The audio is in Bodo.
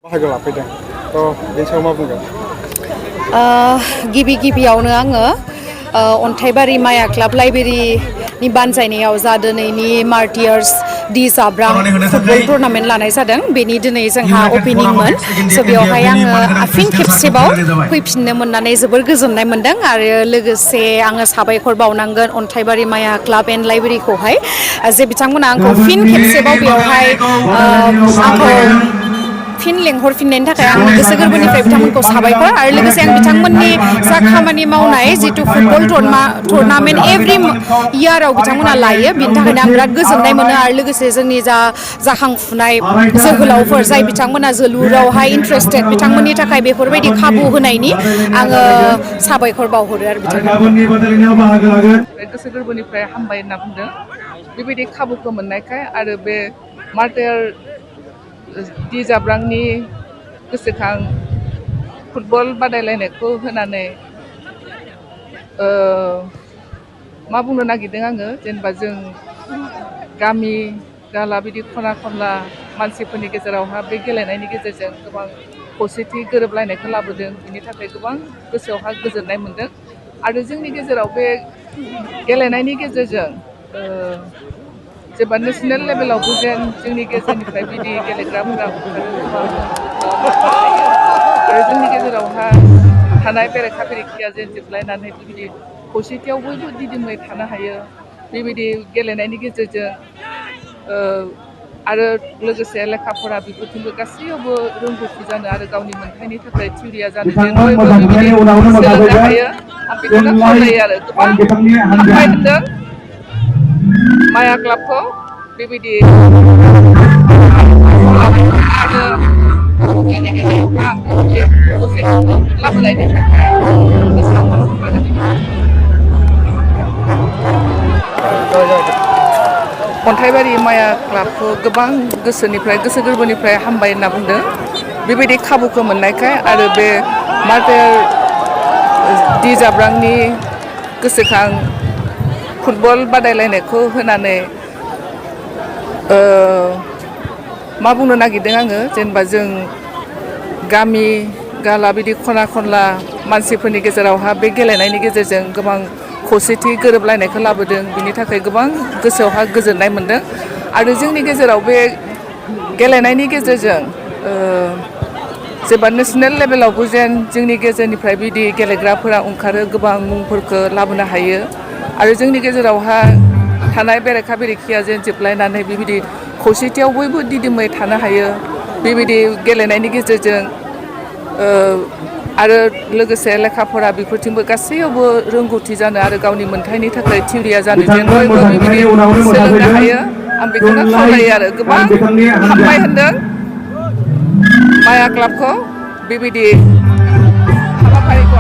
बाहागो लाफैदों थ' बेनि सायाव मा बुंगोन? गिबियावनो आङो अन्थाइबारि माया क्लाब लाइब्रेरिनि बानजायनायाव जा दिनैनि मार्टियार्स दि जाब्रां फुटबल टुर्नामेन्ट लानाय जादों बेनि दिनै जोंहा अपेनिंमोन स' बेवहाय आङो फिन खेबसेबाव फैफिननो मोननानै जोबोर गोजोननाय मोनदों आरो लोगोसे आङो साबायखर बावनांगोन अन्थाइबारि माया क्लाब एन्ड लाइब्रेरिखौहाय जे बिथांमोना आंखौ फिन खेबसेबाव बेवहाय आंखौ फिन लेंहरफिननायनि थाखाय आंनि गोसो गोरबोनिफ्राय बिथांमोनखौ साबायखर आरो लोगोसे आं बिथांमोननि जा खामानि मावनाय जितु फुटबल टुर्नामेन्ट एभ्रि इयाराव बिथांमोना लायो बिनि थाखायनो आं बिराद गोजोननाय मोनो आरो लोगोसे जोंनि जा जाखांफुनाय जोहोलावफोर जाय बिथांमोना जोलुरावहाय इन्ट्रेस्टेड बिथांमोननि थाखाय बेफोरबायदि खाबु होनायनि आङो साबायखर बावहरो आरो गोसो गोरबोनिफ्राय हामबाय होनना बुंदों बेबायदि खाबुखौ मोननायखाय आरो बे मार्टियार दि जाब्रांनि गोसोखां फुटबल बादायलायनायखौ होनानै मा बुंनो नागिरदों आङो जेनेबा जों गामि गाला बिदि खना खनला मानसिफोरनि गेजेरावहा बे गेलेनायनि गेजेरजों गोबां खौसेथि गोरोबलायनायखौ लाबोदों बिनि थाखाय गोबां गोसोआवहा गोजोननाय मोनदों आरो जोंनि गेजेराव बे गेलेनायनि गेजेरजों जेनेबा नेसनेल लेभेलावबो जेन जोंनि गेजेरनिफ्राय बिदि गेलेग्राफोरा ओंखारो आरो जोंनि गेजेरावहा थानाय बेरेखा बेरेखिया जेन जोबलायनानै बेबायदि खौसेथियाव बयबो दिदोमै थानो हायो बेबायदि गेलेनायनि गेजेरजों आरो लोगोसे लेखा फरा बेफोरथिंबो गासैयावबो रोंगौथि जानो आरो गावनि मोनथायनि थाखाय थिउरिया जानो जेन बयबो बेबायदि सोलोंनो हायो आं बेखौनो खावलायो आरो गोबां हामबाय होनदों माया क्लाबखौ बेबायदि लाबोनायनि थाखाय अन्थाइबारि माया क्लाबखौ गोबां गोसो गोरबोनिफ्राय हामबाय होनना बुंदों बेबायदि खाबुखौ मोननायखाय आरो बे मार्टियार दि जाब्रांनि गोसोखां फुटबल बादायलायनायखौ होनानै मा बुंनो नागिरदों आङो जेनेबा जों गामि गाला बिदि खना खनला मानसिफोरनि गेजेरावहा बे गेलेनायनि गेजेरजों गोबां खौसेथि गोरोबलायनायखौ लाबोदों बिनि थाखाय गोबां गोसोआवहा गोजोननाय मोनदों आरो जोंनि गेजेराव बे गेलेनायनि गेजेरजों जेनेबा नेसनेल लेभेलावबो जेन जोंनि गेजेरनिफ्राय बिदि गेलेग्राफोरा ओंखारो गोबां मुंफोरखौ लाबोनो हायो आरो जोंनि गेजेरावहा थानाय बेरेखा बेरेखिया जेन जोबलायनानै बेबायदि खौसेथियाव बयबो दिदोमै थानो हायो बेबायदि गेलेनायनि गेजेरजों आरो लोगोसे लेखा फरा बेफोरथिंबो गासैयावबो रोंगौथि जानो आरो गावनि मोनथायनि थाखाय थिउरिया जानो जेन बयबो बेबायदि सोलोंनो हायो आं बेखौनो खावलायो आरो गोबां हामबाय होनदों माया क्लाबखौ बेबायदि हाबाफारिखौ